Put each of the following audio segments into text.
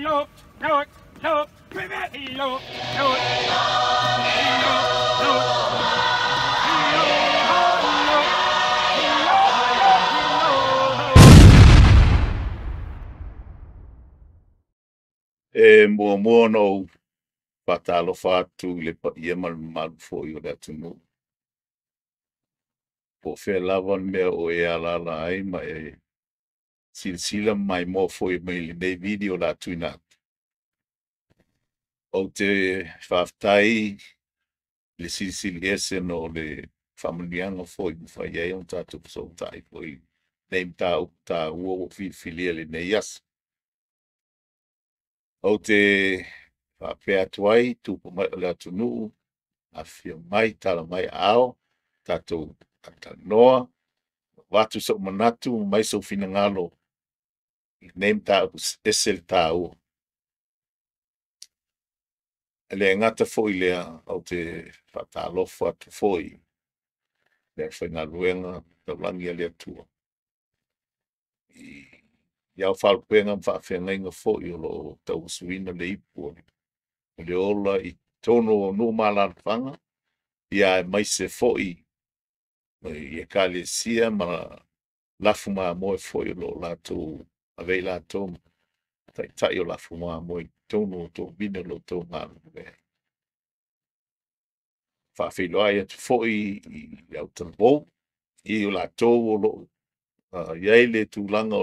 E muamua ona ou faatalofa atu i le paia ma le mamalu foi o le atunuu, po o fea lava le mea o e alaala ai ma e silasila ma maimoa foi mai i lenei video o le a tuuina atu. Ou te faafetai i le Silisili Ese ona o le faamanuiaga foi ua mafai ai ona tatou fesootai foi i lenei mataupu taua ua ou filifilia i lenei aso. Ou te faapea atu ai i tupu mae o le atunuu, afifio mai, tala mai aao, tatou talatalanoa, avatu sou manatu, aumai sou finagalo i lenei mataupu e ese le taua. E le gata foi i lea, ou te faatalofa atu foi i le aufaigaluega taulagi a le Atua i aofaalupega ma faafeagaiga foi o lo o tauasuina le ipu o le ola i totonu o nuu ma alaalafaga, aemaise foi i Ekalesia ma lafumamoe foi o lo o latou avea i latou ma taitai o lafumamoe i totonu o tovine o lo o outou galulue ai. E faafeiloai atu foi i le autalavou, i latou o lo o i ai le tulaga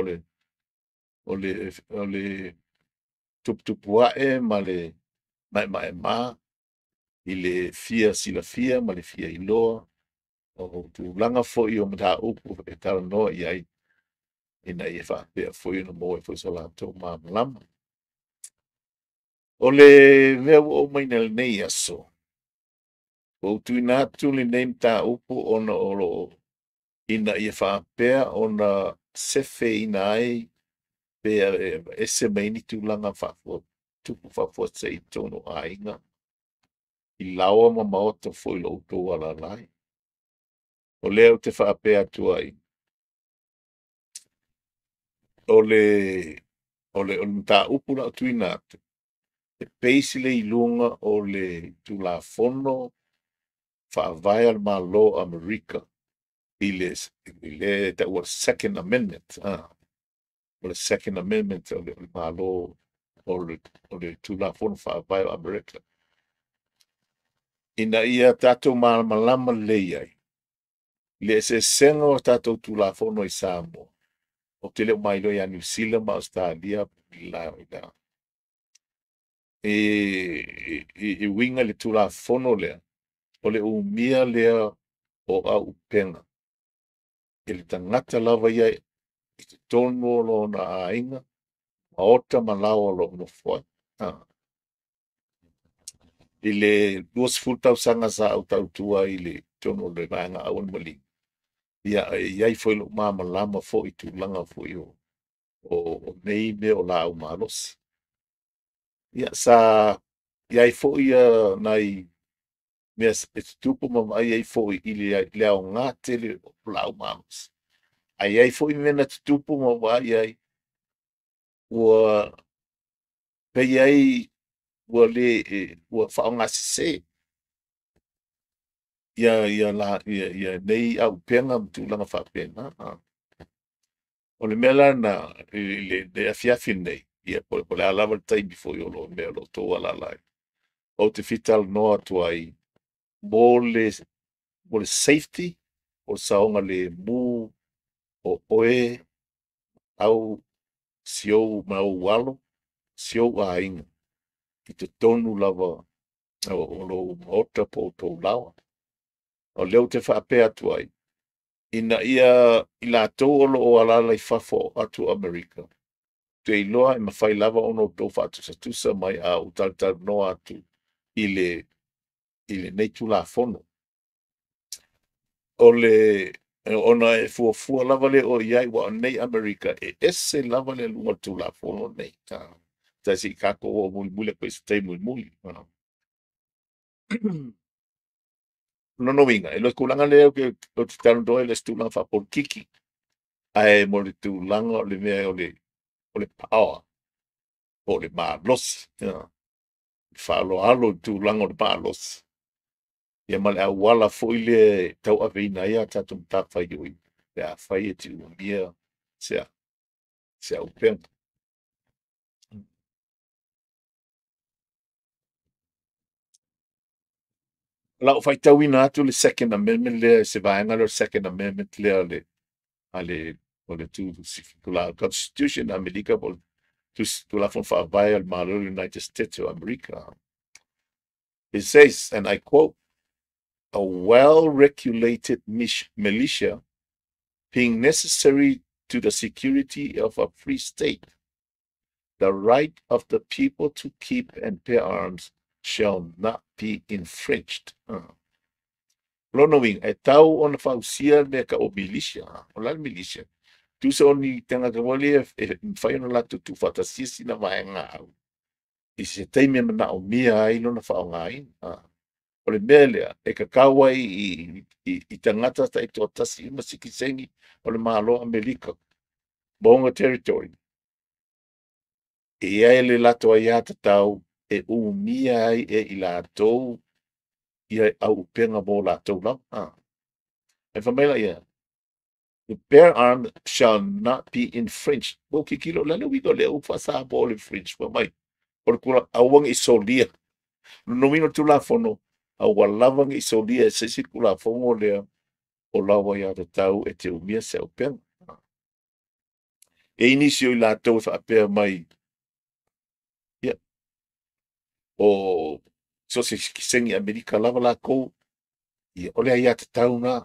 o le tuputupuae ma le maemaema i le fia silafia ma le fia iloa o tulaga foi o mataupu e talanoa i ai, ina ia faapea foi ona maua ai foi so latou malamalama. O le mea ua ou aumaia i lenei aso, ua ou tuuina atu lenei mataupu ona o lo o ina ia faapea ona sefeina ai pe aveese mai ai ni tulaga tupu faafuasei i totonu o aiga, i laoa ma maota foi o lo o outou alaala ai. O lea ou te faapea atu ai, o le mataupu o le a ou tuuina atu, e base lea i luga o le Tulafono Faavae a le Malo o Amerika i le lea e taua o le Second Amendment. O le Second Amendment o le Malo o le Tulafono Faavae o Amerika, ina ia tatou malamalama lelei ai i le eseesega o tatou Tulafono i Samoa. Ou te le o mailoa ia Niu Sila ma Ausetalia e uiga i le Tulafono lea, o le umia lea o auupega e le tagata lava ia i totonu o lona aiga, maota ma laoa o lo o nofo ai. I le 20 tausaga sa ou tautua ai i totonu o le vaega aualumalii, ia e i ai foi lou malamalama foi i tulaga foi o nei mea o laau malosi. Ia sa i ai foi nai mea e tutupu ma vaai ai foi i le aoga tele o laau malosi. Ae i ai foi mea na tutupu ma ou vaai i ai, ua pei ai ua le ua faaaogasese nei auupega ma tulaga faapena. O le mea la lena i le afiafi lenei, ia po o le a lava le taimi foi o lo o outou alaala ai, ou te fia talanoa atu ai mo le safety, po o le saogalemu o oe au si ou ma ou alo, si ou aiga i totonu lava o lou maota po o tou laoa. O lea ou te faapea atu ai, ina ia i latou o lo o alaala i fafo atu o Amerika, ou te iloa e mafai lava ona outou faatusatusa mai a ou talatalanoa atu i lenei Tulafono. O le ona e fuafua lava lea o oe i ai, aua o nei i Amerika, e ese lava le aluga o le Tulafono lenei. Tai se i tatou oo mulimuli atu i ai i se taimi mulimuli. O lona uiga, e le o le tulaga lea ou te talanoa e le o se tulaga faapolokiki, ae mo le tulaga o le mea o le power. po o le malosi, faaaloalo i le tulaga o le malosi, ia ma le auala foi lea e tauaveina ai a tatou matafaioi pe afai e te umia se auupega. O lau faitauina atu le Second Amendment lea, se vaega lea o le Second Amendment lea a le Constitution a Amerika po o le Tulafono Faavae a le Malo o le United States o Amerika. It says, and I quote, "A well-regulated militia being necessary to the security of a free state, the right of the people to keep and bear arms shall not be infringed." Lona uiga, e tau ona fausia le mea e tau o militia. O le a le militia? Tusa o ni tagata foi lea e mafai ona latou tuufaatasia sina vaega au i se taimi e manaomia ai lona faaaogaina. O le mea lea e tatau ai i tagata taitoatasi uma sitiseni o le Malo o Amerika ma ona territory, e i ai le latou aiatatau e umia ai e i latou ia auupega mo latou lava. Ae fai mai laia, "The bear arm shall not be infringed." Ua ou tilotilo, o le a le uiga o lea upu faa-Samoa o le infringe? Fai mai, o le tulaga, aua ne i solia. O lona uiga o le Tulafono, aua lava ne i solia e se isi le Tulafono lea o lau aiatatau e te umia se auupega. E i ai nisi o i latou e faapea mai, ia, o so o se sitiseni Amerika lava latou, ia, o le aiatatau lena,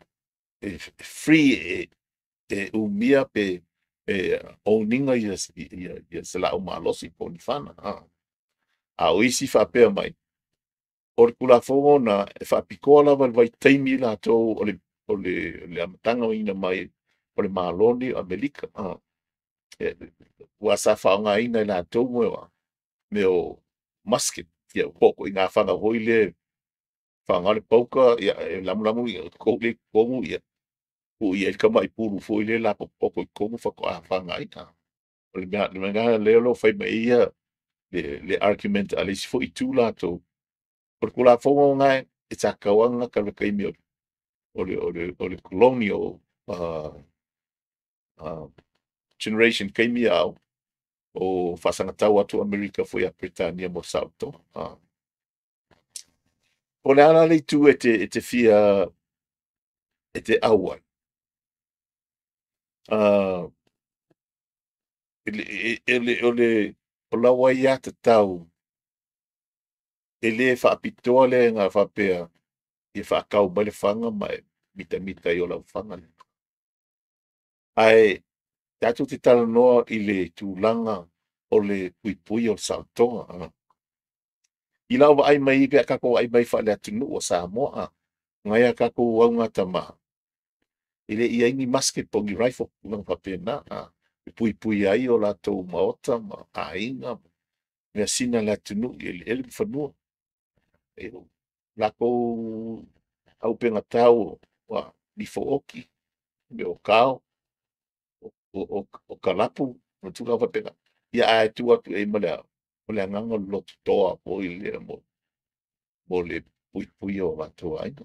e free e umia pe e own ina ia se laau malosi po o ni fana. A o isi faapea mai, o le Tulafono lena e faapitoa lava i le vaitaimi latou o le amataga mai o le Malo lenei o Amerika. Aua sa faaaogaina e latou mea o musket, ia po o ituaiga fana foi lea e faaaoga le pauka, ia e lamulamu tou lea i totonu, ia tuu i ai le tamai pulu foi lea lapotopoto i totonu faatoa fana ai. O le mea lena lea o lo o fai mai ai le argument a le isi foi itu latou, o le Tulafono lena sa tatau lava ona gata i le taimi o le colonial generation, taimi a o faasagatau atu Amerika foi ia Peretania mo le saolotoga. Po o le a la le itu e te fia e te au ai? O lau aiatatau e le faapitoa lea na faapea ia faatau mai le fana ma e mitamita ai i lau fana lea. Ae tatou te talanoa i le tulaga o le puipuia o le saolotoga. I lau vaai mai pe a tatou vaai mai faale-atunuu o Samoa, nai a tatou augatama, e le i i ai ni musket po o ni rifle, tulaga faapena, e puipuia ai o latou maota ma aiga, measina a le atunuu i eleele ma fanua. E latou auupegatau o nifo oti, mea o tao, o kalapu ma tulaga faapena. Ia ae tuu atu i ai ma le a? O le agaga o le loto toa foi lea mo le puipuia o latou aiga.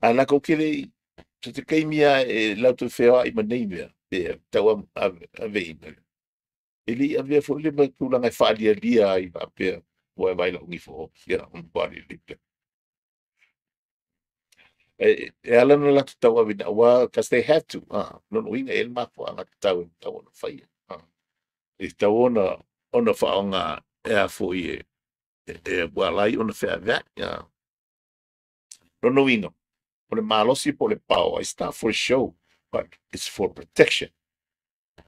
Ae latou te le i so o se taimi lava e latou te feoai ma nei mea pe tauaveina, e le i avea foi lea ma tulaga e faalialia ai faapea, ua e vaai i lau nifo oti, ia ua matua lelei. E ala ona latou tauaveina aua cause they have to. Lona uiga e i ai le mafuaaga tatau e tatau ona faia. E tatau ona faaaoga e a foi ua ala ai ona feaveai. Lona uiga, o le malosi po o le power, it's not for show, but it's for protection.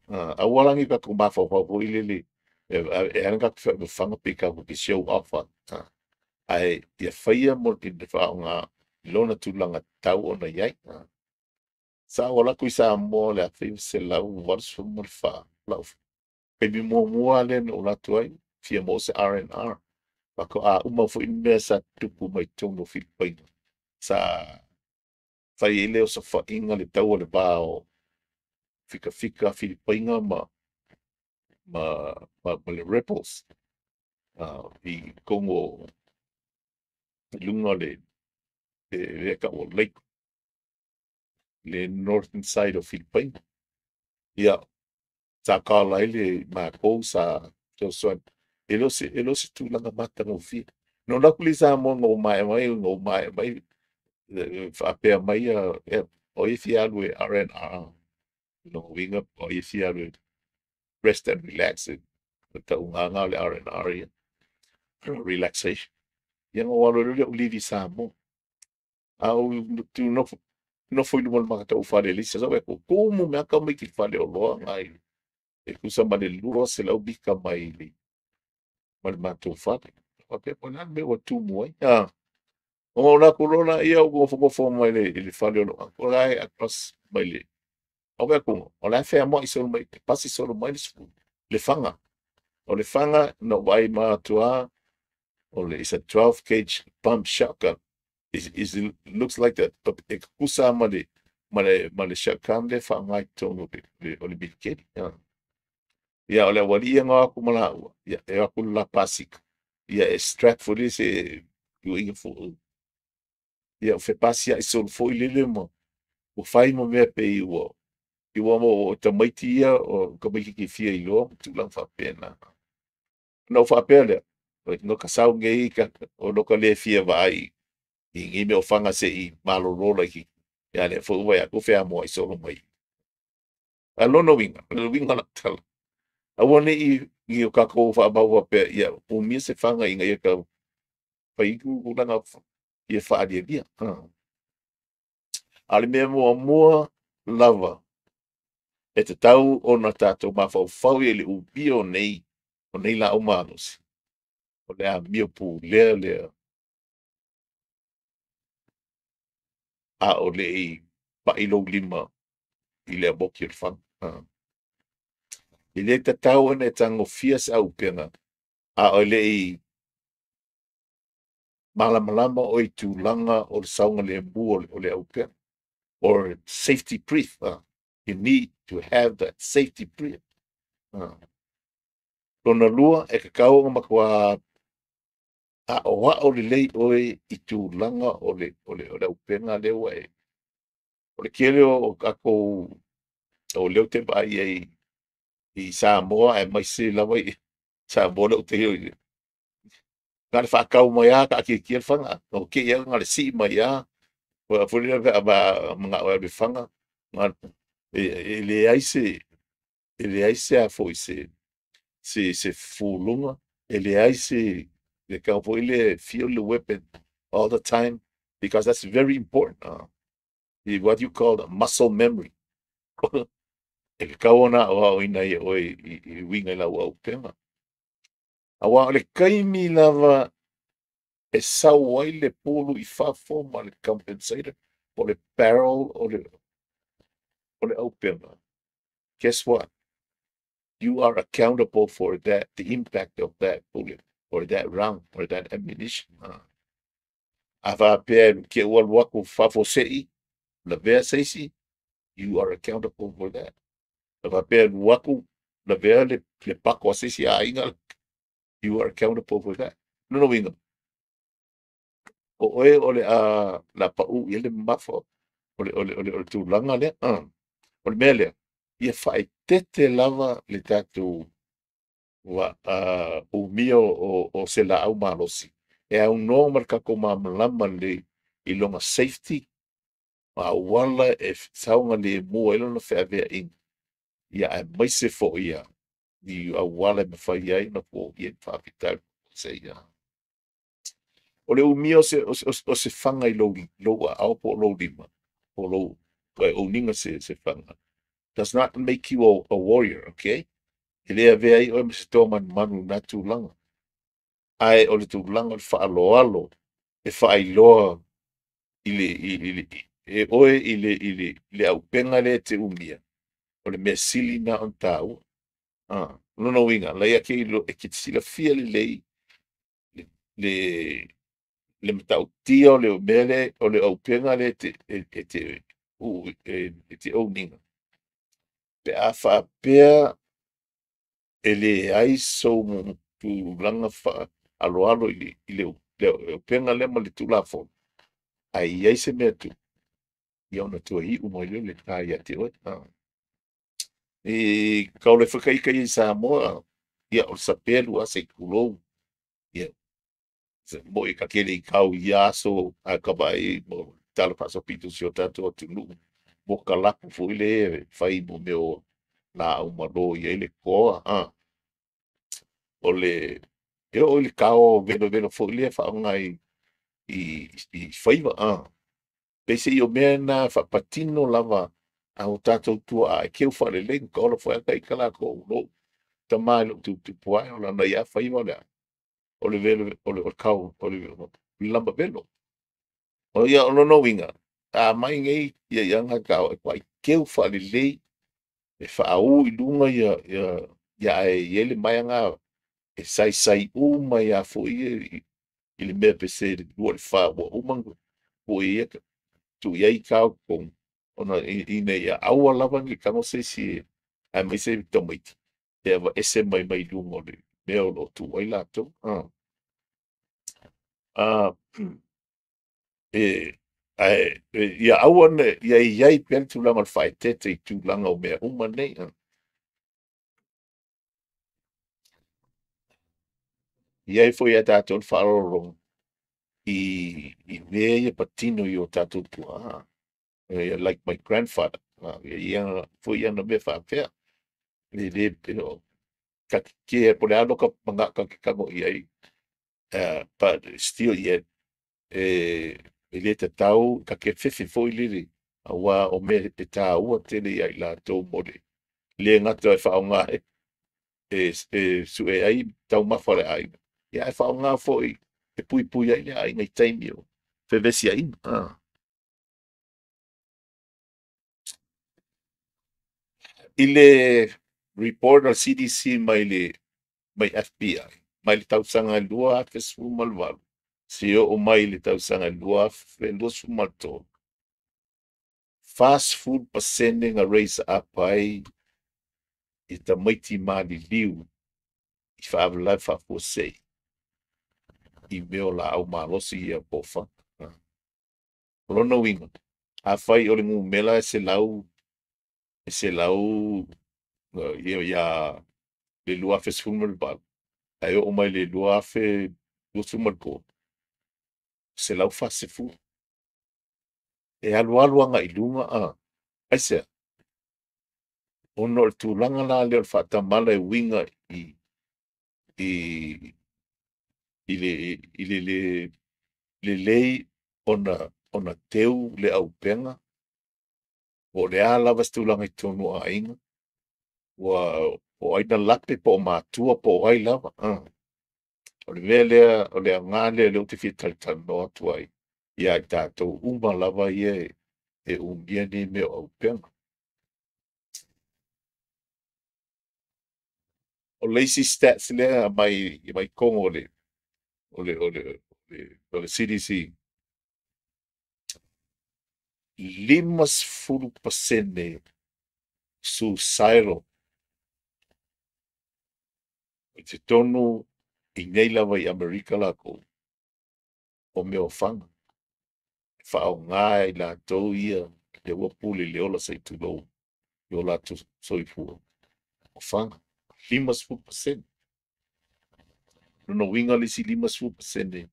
Aua la ne i tatou mafaufau foi lele e ala ona tatou feoai ma fana pei tatou te show off ai, ae ia faia mo le faaaoga i lona tulaga e tatau ona i ai. Sa ou alu atu i Samoa i le 1984, lau taimi muamua lava lea na ou alu atu ai, fia maua se R&R. Faatoa uma foi le mea sa tutupu mai totonu o Filipaina. Sa fai ai le osofaiga le taua o le va o Fikafika Filipaina ma ma le Rebels i totonu o i luga o le lea e tau o Lake, le northern side o Filipaina. Ia, sa tala ai le matou sa fesoasoani. E le o se tulaga matagofie. Na ou alu atu lea i Samoa ina ua maea mai, ina ua maea mai faapea mai o ai e fia alu e R&R? Lona uiga o ai e fia alu e rest and relax, o le tauga lena o le R&R ia, relaxation. Ia ona ou alu ai loa lea ou livi i Samoa. A ou nofo i luma o le matou fale i le isi aso, ou vaai atu ua tumu mai lava tamaiti i le faleoloa lena e tusa ma le 200 mita mai le matou fale. Ou faapea po o le a le mea ua tumu ai? Ona ou alu atu loa lea ou nofonofo mai le fale o lou uncle la e across mai le… Ou vaai atu o la e feamoai solo mai, e pasi solo mai le fana. O le fana na ou vaai atu lava o le is a 12 gauge pump shotgun. It looks like a, e tutusa lava ma le shotgun lea e faaaoga i totonu o le militeli. Ia, o le aualii ia na o atu ma laua, ia, e o atu le la pasika, ia e strap foi lea se tuuaiga foi. Ia fepasiai solo foi lele ma ua fai ma mea pei ua o tamaiti ia o tamaiti fia iloa ma tulaga faapena. Ona ou faapea lea, no ka sau nei o lo ka le fia vaai i nei mea o fana se i malolo laitiiti, a o lea foi ua vaai atu ua feamoai solo mai. A o lona uiga, o le uiga o lau tala, aua ne i o tatou faamau faapea ia umia se fana ina ia tau fai atu tulaga ia faalialia. A o le mea muamua lava e tatau ona tatou mafaufau i ai i le umia o nei laau malosi, o le amio pulea lea a o le i pai lou lima i le amoki o le fana. E le tatau ona e tagofia se aupega a o le i malamalama oe i tulaga o le saogalemu o le aupega, or safety brief. You need to have that safety brief. Lona lua, e tatau ona matua aoao lelei oe i tulaga o le aupega lea ua e… O le tele o tatou o lea ou te vaai i ai i Samoa aemaise lava i Samoa lea ou te i ai, na o le faatau mai lava taatiatia le fana, ua te i lava na o le sii mai lava foi lea pe a manao e alu e fana, e leai se a foi se fufuluga, e leai se tago foi lea e feel the weapon all the time because that's very important. What you call the muscle memory. E tatau ona aoaoina ai e oe i uiga i lau aupega. Aua o le taimi lava e sau ai le pulu i fafo ma le compensator po o le barrel o le aupega, guess what? You are accountable for that, the impact of that bullet or that round or that ammunition. A faapea ke ua alu atu faafuasei lavea se isi, you are accountable for that. A faapea alu atu lavea le pako a se isi aiga, you are accountable for that. Lona uiga, o oe o le a la pau i ai le mamafa o le tulaga lea. O le mea lea, ia faaeteete lava le tatou umia o se laau malosi e aunoa ma le tatou malamalama lelei i lona safety ma auala e saogalemu ai lona feaveaiga, ia aemaise foi ia i auala e mafai ai ona foia ni faafitauli faafuasei. O le umia o se fana i lou aao po o lou lima, po o lou owning se fana, does not make you a warrior, okay? E le avea ai oe ma se toa manumanu i lena tulaga. Ae o le tulaga o le faaaloalo e faailoa e oe i le aupega lea e te umia, o le mea sili lena ona taua. Lona uiga, la e te silafia lelei le matautia o le mea lea o le aupega lea e te own ina, pe a faapea E leai sou tulaga faaaloalo i le upega lea ma le Tulafono, ae i ai se mea e tupu, ia ona toe iu mai lea o le ta ia te oe. E taula foi ta ita ia i Samoa, ia o le sapelu lava se i tulou. Ia e moi ta te le i tau i ia aso, a ta vaai i talafaasolopito o si o tatou atunuu, mokalapu foi lea e fai i mea o laau malo e i ai le toa. E oo i le tao velovelo foi lea e faaaoga i faiva. Peiseai o mea na e faapatino lava a o tatou tuaa e teu faalelei. Na ta ola foi lava ita latou o lou tama i lou tuputupu ae o lana ia lava faiva o le a? O le lama velo. O lona uiga, a aumai nei ia ana tao, e matua teu faalelei, e faauu i luga ae i ai le maea lena e saisai uma ai lava foi ia i le mea pei e 2 i le 4 ua uma ona tuu i ai tao i totonu, ona ina ia aua lava ne i tago se isi aemaise tamaiti e aveese mai luga o le mea o lo o tuu ai latou. Ae ia aua ne i ia i ai pea le tulaga o le faaeteete i tulaga o mea uma nei. E i ai foi ia tatou le faaaloalo i mea ia e patino i o tatou tuaa, like my grandfather, e i ai foi ana mea faapea. E le ta te kea po o le a lota manao ta te tago i ai, but still yet e le tatau, ta te fefe foi lele aua o mea e taua tele ia i latou mo le le gata e faaaoga e sue ai taumafa a le aiga, ae faaaoga foi e puipui ai le aiga i taimi o fevesiaiga. I le report a le CDC mai le FBI mai le tausaga e 2018 seia oo mai i le tausaga e 2023, 40% na raise up ai i tamaiti maliliu i faalavelave faafuasei i mea o laau malosi ia po o fana. O lona uiga, afai o le numera e 100 ia le 2018 ae oo mai i le 2023, 140. E alualu agai i luga. Aisea? Ona o le tulaga la lea o le faatamala e uiga i le le lelei ona teu le aupega, po o le a lava se tulaga i totonu o aiga, po o ai na lape po o matua po o ai lava. O le mea lea, o le aoga lea o lea ou te fia talatalanoa atu ai ia i tatou uma lava ia e umia nei mea o auupega. O le isi stats lea e aumai i totonu o le CDC, 50% suicidal i totonu i inei lava i Amerika latou, o mea o fana. E faaaoga e i latou ia lea ua pule i le ola se i tulou i o latou soifua, o fana, 50%. O lona uiga o le isi 50%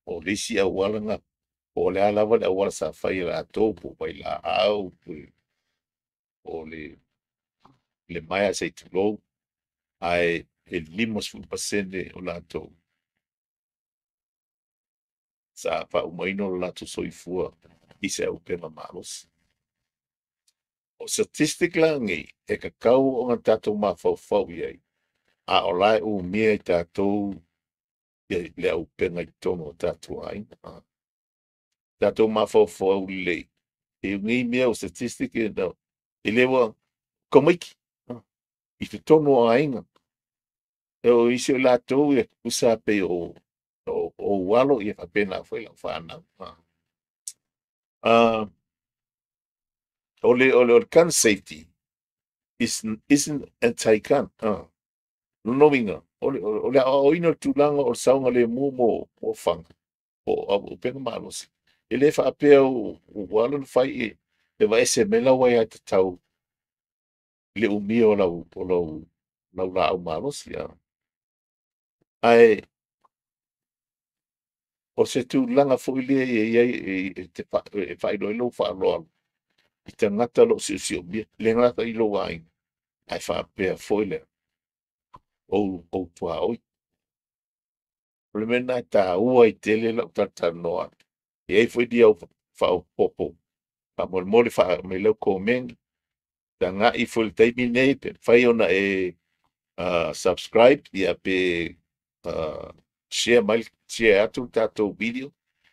o le isi auala lena, po o le a lava le auala sa fai e latou, po o vailaau, po o le maea se i tulou, ae 50% o latou sa faaumaina lo latou soifua i se auupega malosi. O statistic la nei, e tatau ona tatou mafaufau i ai, a o la e umia e tatou le auupega i totonu o tatou aiga. Tatou mafaufau lelei i nei mea o statistic e le ua tamaiti i totonu o aiga. O isi o latou e tutusa pei o ou alo, ia faapena foi lau fanau. O le gun safety isn't anti-gun. Lona uiga, o le aoaoina o le tulaga o le saogalemu mo faga po o auupega malosi, e le faapea ua ala ona fai e aveese mai lau aiatatau i le umia o lau laau malosi. Ae o se tulaga foi lea e i ai e faailoa ai lou faaaloalo i tagata o lo o siosiomia, e le gata i lou aiga, ae faapea foi le ou tuaoi. O le mea lena e taua ai tele lau talatalanoa atu. E i ai foi ni au faaopoopo, faamolemole aumai lau komeni, tagai ifo i le taimi lenei pe mafai ona e subscribe ia pe share mai share atu le tatou video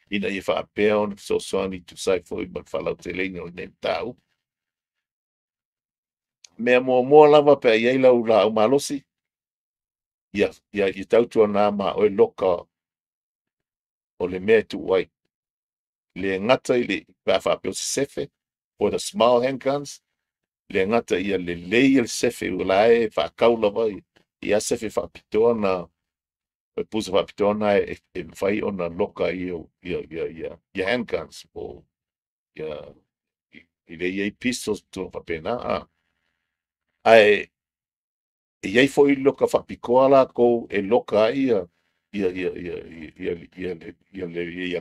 ina ia faapea ona fesoasoani e tusa ai foi ma le faalauteleina o lenei mataupu. Mea muamua lava pe a i ai lau laau malosi, ia tautuana ma oe loka o le mea e tuu ai. E le gata i le pe a faapea o se sefe for the small handguns, e le gata ia lelei le sefe o la e faatau lava ia sefe faapitoa na, o le pusa faapitoa na e mafai ona loka ai ia handguns po o e le i ai pistols ma tulaga faapena. Ae e i ai foi loka faapitoa latou e loka ai le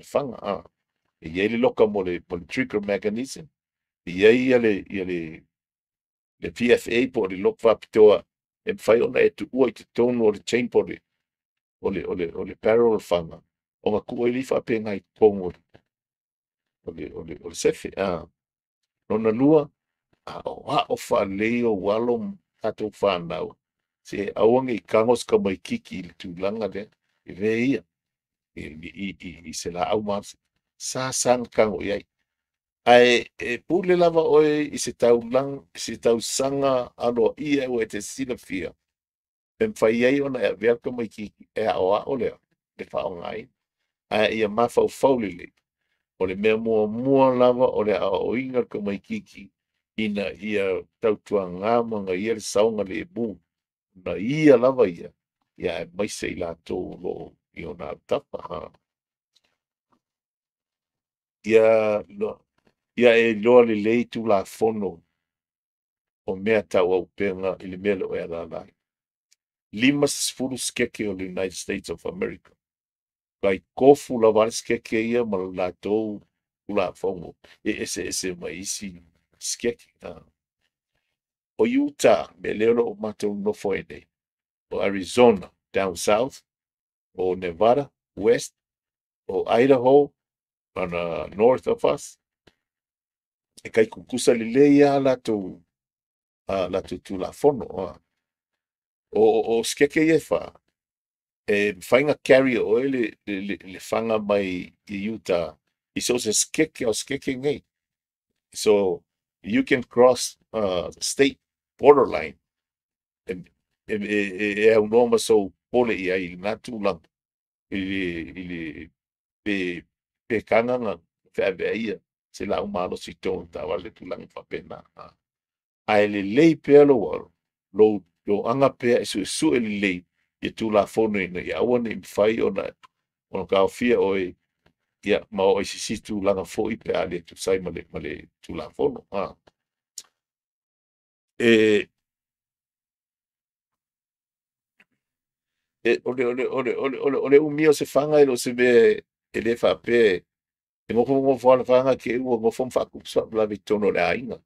faga. E i ai le loka mo le trigger mechanism, e i ai le PFA po o le loka faapitoa e mafai ona e tuua i totonu o le chamber o le barrel o le faga, ona tuu ai lea faapena i totonu o le sefe. Lona lua, aoao faalelei ou alo ma tatou fanau, se aua ne i tago se tamaitiiti i le tulaga lea i mea ia, i se laau malosi. Sa sa ona tago i ai. Ae e pule lava oe i se se tausaga aloaia ua e te silafia e mafai ai ona e avea le tamaitiiti e aoao le faaaogaina. Ae ia mafaufau lelei, o le mea muamua lava o le aoaoina o le tamaitiiti ina ia tautuana ma ia le saogalemu na ia lava ia, aemaise i latou o lo o i ona autafa. Ia e iloa lelei Tulafono o mea tau auupega i le mea o lo o e alaala ai. 50 sikeke o le United States of America. Tai tofu lava le sikeke ia ma le latou Tulafono e eseese mai isi sikeke. O Utah, mea lea o lo o matou nonofo ai nei, o Arizona down south, o Nevada west, o Idaho on the north of us, e tai tutusa lelei lava latou Tulafono. O sikeke ia e fa, e mafai ona carry e oe le faga mai i Utah i so o se sikeke lava o sikeke nei. So you can cross state borderline e aunoa ma sou popole i ai i lena tulaga i le pe taga ona feaveaia se laau malosi i totonu o le taavale tulaga faapena. Ae lelei pea lou aga pea e suesue lelei ia Tulafono ina ia aua ne i mafai ona taofia oe ia ma oo i se isi tulaga foi pe a le tusa ai ma le Tulafono. O le umia o se faga e le o se mea e le faapea e nofo nofo lava le faga te i ua nofo ma faatupu se faalavelave i totonu o le aiga.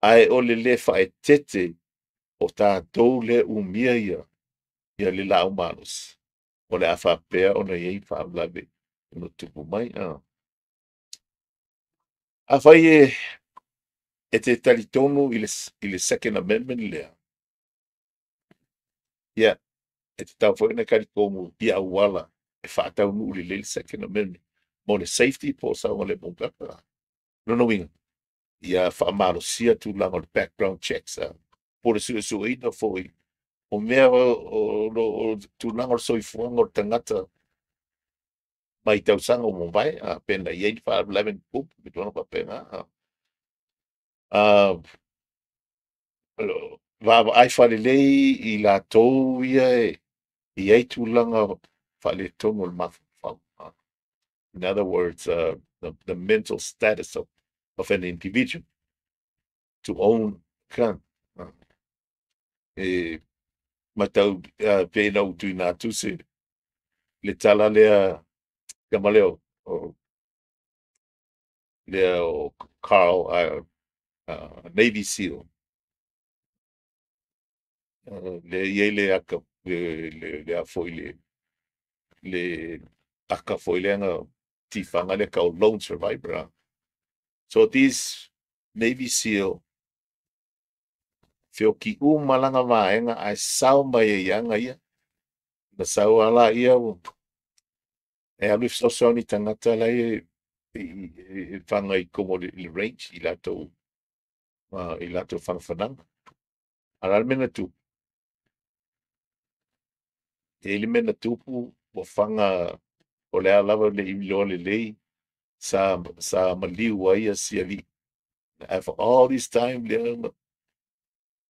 Ae o le le faaeteete o tatou lea e umia le laau malosi, o le a faapea ona i ai faalavelave e ono tutupu mai. Afai e te talitonu i le Second Amendment lea, ia, e tatau foi ona e talitonu i auala e faataunuu lelei le Second Amendment mo le safety po o saogalemu. Lona uiga, ia faamalosia tulaga o le background checks, po o le suesueina foi o mea o tulaga o le soifuaga o le tagata mai tausaga ua mavae, pe na i ai ni faalavelave na tutupu ma tulaga faapena. Vaavaai faalelei i latou ia e i ai tulaga faaletonu o le mafaufau. In other words, the mental status of an individual to own gun. E matau pei ona ou tuuina atu se le tala lea tama lea o lea o Carl, Navy SEAL, lea e i ai le ata le a foi le aka foi lea na tifaga lea e tau o Lone Survivor. So this Navy SEAL feoti uma lana vaega ae sao mai ai ana ia. Na sau lava laia e alu e fesoasoani i tagata la e faga i totonu o le range i latou fanafanaga. A o le a le mea na tupu? E i ai le mea na tupu ua faga o le a lava le i iloa lelei sa maliu ai si alii. Ae for all this time lea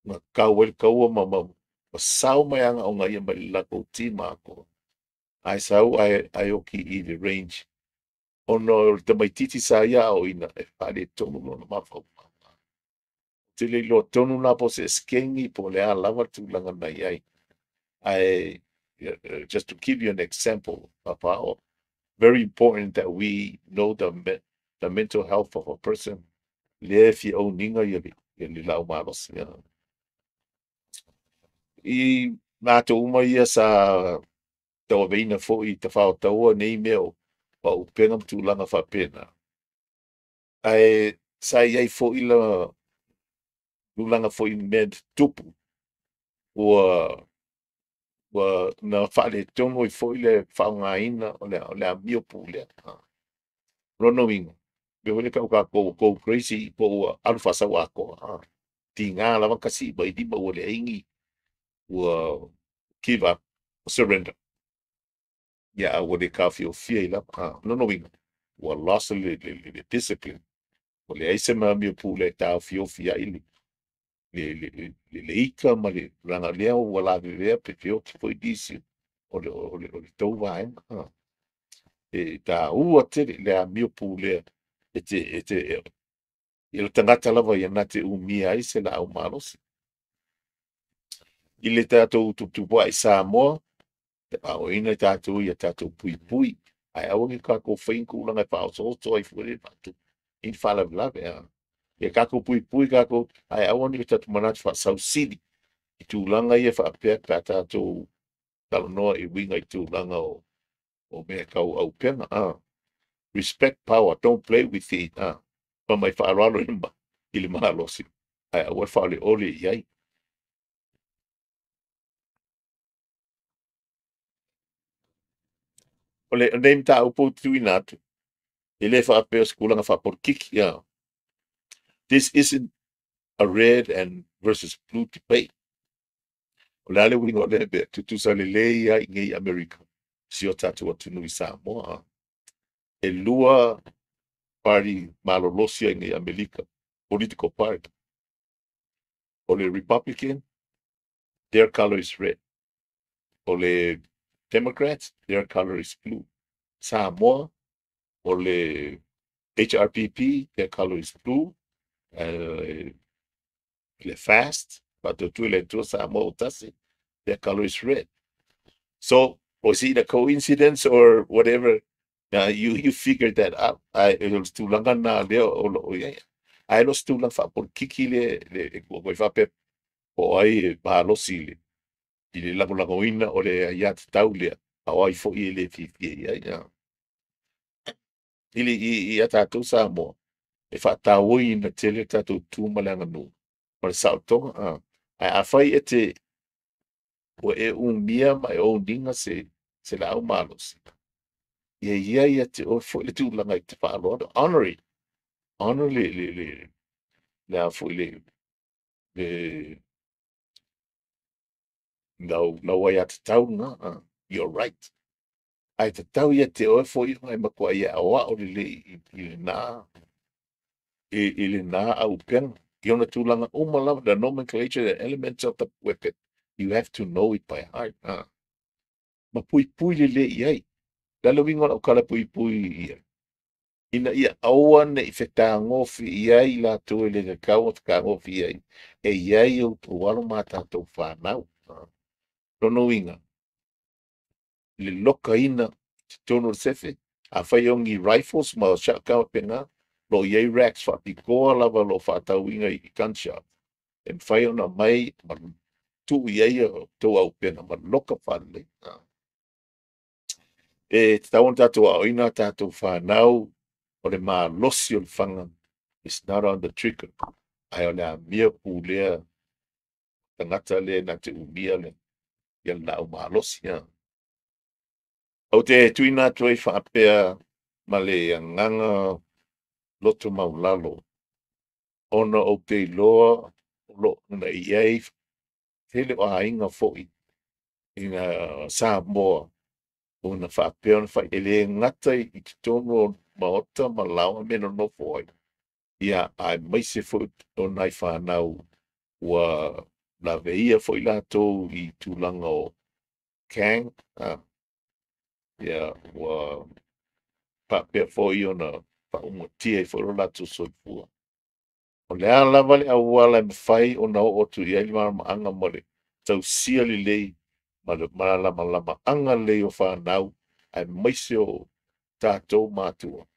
na tau ai le taua ma sao mai aga ia mai le latou team atoa. Ae sau ae oti i le range ona o le tamaitiiti sa ia aoaoina e faaletonu lona mafaufau. Ou te le iloa tonu la po o se esekegi po o le a lava le tulaga na i ai. Ae just to give you an example of how very important that we know the mental health of a person lea e fia own ina ia le laau malosi. I matou uma ia sa tauaveina foi i tafao taua nei mea o auupega ma tulaga faapena. Ae sa i ai foi la tulaga foi i mea tutupu ua na faaletonu ai foi le faaaogaina o le amio pulea. O lona uiga, mea foi lea e tau o tatou ua go crazy po ua alu faasau atoa. Tiga lava ona sii mai lima ua leai ni ua give up, surrender. Ia a ua le taofiofia ai lava. O lona uiga, ua lost le discipline. Ua leai se amio pulea e taofiofi ai le ita ma le tulaga lea ua lavevea pe feoti foi nisi o le tou vaega. E taua tele le amio pulea e i le tagata lava ia na te umia ai se laau malosi. I le tatou tuputupuae i Samoa, e aoaoina tatou ia tatou puipui, ae aua ne i tatou faia ni tulaga e faaosooso ai fua i ni faalavelave. Ia tatou puipui tatou, ae aua ne i o tatou manatu faasausili i tulaga ia faapea pe a tatou talanoa e uiga i tulaga o mea tau auupega. Respect power, don't play with it. Fai mai faaaloalo i le malosi, ae aua le faaoleole i ai. O lenei mataupu ou te tuuina atu, e le faapea o se tulaga faapolokiki. This isn't a red and versus blue debate. O le a le uiga o lea mea, tutusa lelei lava i inei i Amerika, si o tatou atunuu i Samoa. E lua party malolosi ai nei Amerika, political party. O le Republican, their color is red. O le Democrats, their color is blue. Samoa, o le HRPP, their color is blue. Le FAST, Faatuatua i le Atua Samoa ua Tasi, their color is red. So, was it a coincidence or whatever? You figure that out. Ae o le tulaga lena lea o lo o i ai. Ae le o se tulaga faapolokiki le e tua i faapea po o ai e malosi i le lagolagoina o le aiatatau lea, a o ai foi e le fiafia i ai. I a tatou Samoa, e faatauaina tele le tatou tu ma le aganuu ma le saolotoga. Ae afai e te ua e umia ma e own ina se laau malosi, ia i ai ia te oe foi le tulaga i te faaaloalo. Honor it. Honor le a foi le lau aiatatau lena, your right. Ae tatau ia te oe foi ona e matuai aoao lelei i lena auupega. I ona tulaga uma lava, the nomenclature, the elements of the weapon, you have to know it by heart. Ma puipui lelei i ai. O le a le uiga o lau tala puipui ia? Ina ia aua ne i fetagofi i ai i latou e le tatau ona fetagofi i ai, e i ai outou alo ma a tatou fanau. Lona uiga, le lokaina i totonu o le sefe, afai o ni rifles ma shotgun faapena, o lo o i ai racks faapitoa lava o lo o faatauina i gun shop e mafai ona aumai ma tuu i ai a outou auupega ma loka faalelei. E tatau ona tatou aoaoina a tatou fanau o le malosi o le faga is not on the trigger, ae o le amia pulea tagata lea na te umia le laau malosi. Ou te tuuina atu ai faapea ma le agaga loto maulalo, ona ou te iloa o lo o na i ai tele o aiga foi ina Samoa ona faapea ona fai, e le gata i totonu o maota ma laoa ma mea e nonofo ai, ia aemaise foi o nai fanau ua laveia foi latou i tulaga o gang, ia ua faapea foi ona faaumatia ai foi lo latou soifua. O le a lava le auala e mafai ona oo atu i ai le malamalamaaga ma le tausia lelei ma le malamalamaaga lelei o fanau aemaise o tatou matua,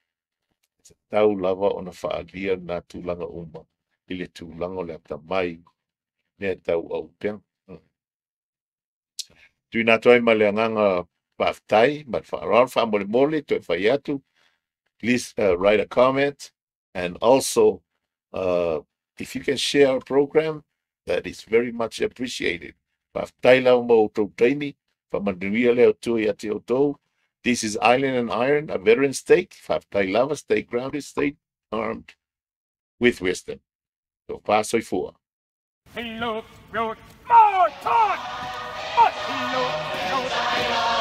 e tatau lava ona faaalia na tulaga uma i le tulaga o le atamai i mea tau auupega. Tuuina atu ai ma le agaga faafetai ma le faaaloalo, faamolemole toe fai atu, please write a comment and also if you can share our program, that is very much appreciated. Faafetai lava mo outou taimi, faamanuia le Atua ia te outou. This is Island and Iron, a veteran's take. Faafetai lava, stay grounded, stay armed with wisdom. Tofa soifua. He looked, wrote, more talk! But he looked, wrote,